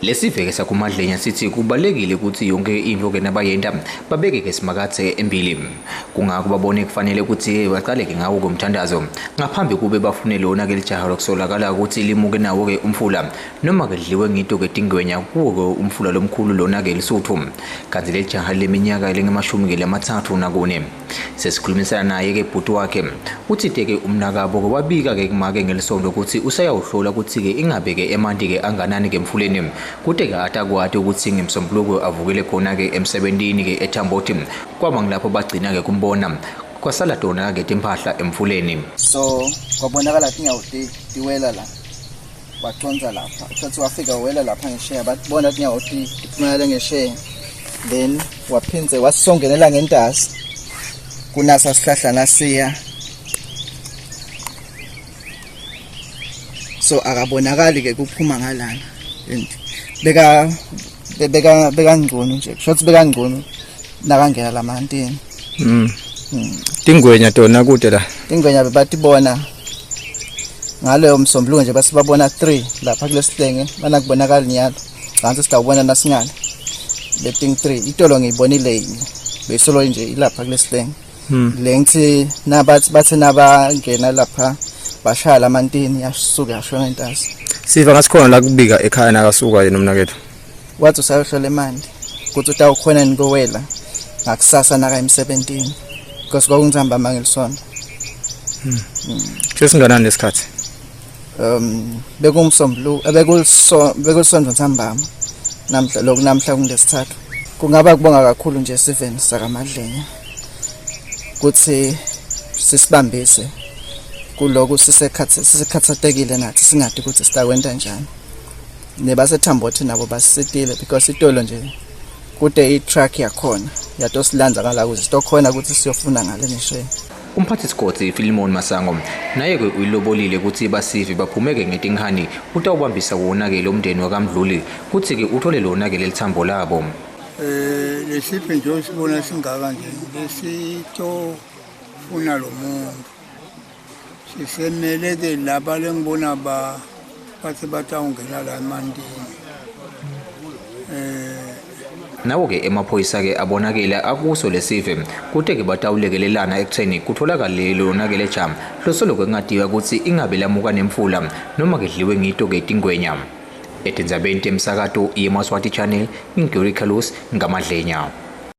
Lesiveke sakuMadlenya sithi kubalulekile ukuthi yonke into ke nabayenta babeke ke Simakadze embili. Kungako babone kufanele ukuthi baqale ke ngawo komthandazo ngaphambi kube bafune lona ke lijaha lokusolakala ukuthi limuke nawo ke umfula noma ke dliwe ngito ke tingwenya kuwo ke umfula lomkhulu lona ke Lesotho. Kanti lelijaha leminyaka lengemashumi ke 34. Sesikhulumisana naye ke bhuti wakhe uthite ke umnakabo ke wabika ke kumake ngelisonto ukuthi usayawuhlola ukuthi ke ingabe ke emanti ke anganani ke emfuleni kute ke atakwati ukuthi ngemsombuluko avukele khona ke emsebentini ke eThambothi kwaba ngilapho bagcina ke kumbona kwasala tona ke timphahla emfuleni. So kwabonakala tinyawo tiwela la waconsa lapha uthathe wafika wela lapha ngesheya babona tinyawo tiphumela ngesheya then waphindze wasongenela ngentasi kunasa sihlahla nasiya so akabonakali ke kuphuma ngalana and beka beka bekangcono nje kusho ukuthi bekangcono nakangena lamantini. Tingwenya tona kude la. Tingwenya bebatibona ngaleyo msombuluko nje basibabona 3 lapha kulesihlenge banakubonakala nyalo kanti sitawubona nasingale beting 3 itolo ngiyibonile yinye beyisolo nje ilapha kulesihlenge. Le ngithi nabathi bathe nabangena lapha bashaya lamantini yasuka yashona intasi. Siva ngasikhona la kubika ekhaya nakasuka yena umnakethu. Wathi usayohlola imali ukuthi utawukhona yini kowela ngakusasa naka emsebentini because kwakungihamba mangelisonto. Sesinganani lesikhathi? Bekumsombuluko bekuliso bekulisonto ntambama namhla lokhu namhla kungilesithathu. Kungaba kubonga kakhulu nje esiveni sakaMadlenya ukuthi sisibambise kuloku sisekhathatekile nathi singadi ukuthi sitakwenta njani. Nebasethambothi nabo basisitile because itolo nje kude i-truck yakhona yatosilanza ngala ukuze sitokhona ukuthi siyofuna ngale ngisheya. Umphathi sigodzi Philemon Masango naye ke uyilobolile ukuthi basive baphumeke ngetinkhani utawubambisa wona ke lo mndeni wakaMdluli kuthi ke uthole lona ke lelithambo labo. Lesiphi nje osibona singaka nje lesitofuna lo muntu sisemele ke laba lengibona ba bathi batawungena la emantini. Nawo ke emaphoyisa ke abonakele akuso lesive kute ke batawulekelelana ekutheni kutholakale lona ke lejamu losolo kungadiwa ukuthi ingabe lamuka nemfula noma ke dliwe ngito ke tingwenya. Etindzabeni temsakato yeMaswati Channel, Ngigori Carlos ngaMadlenya.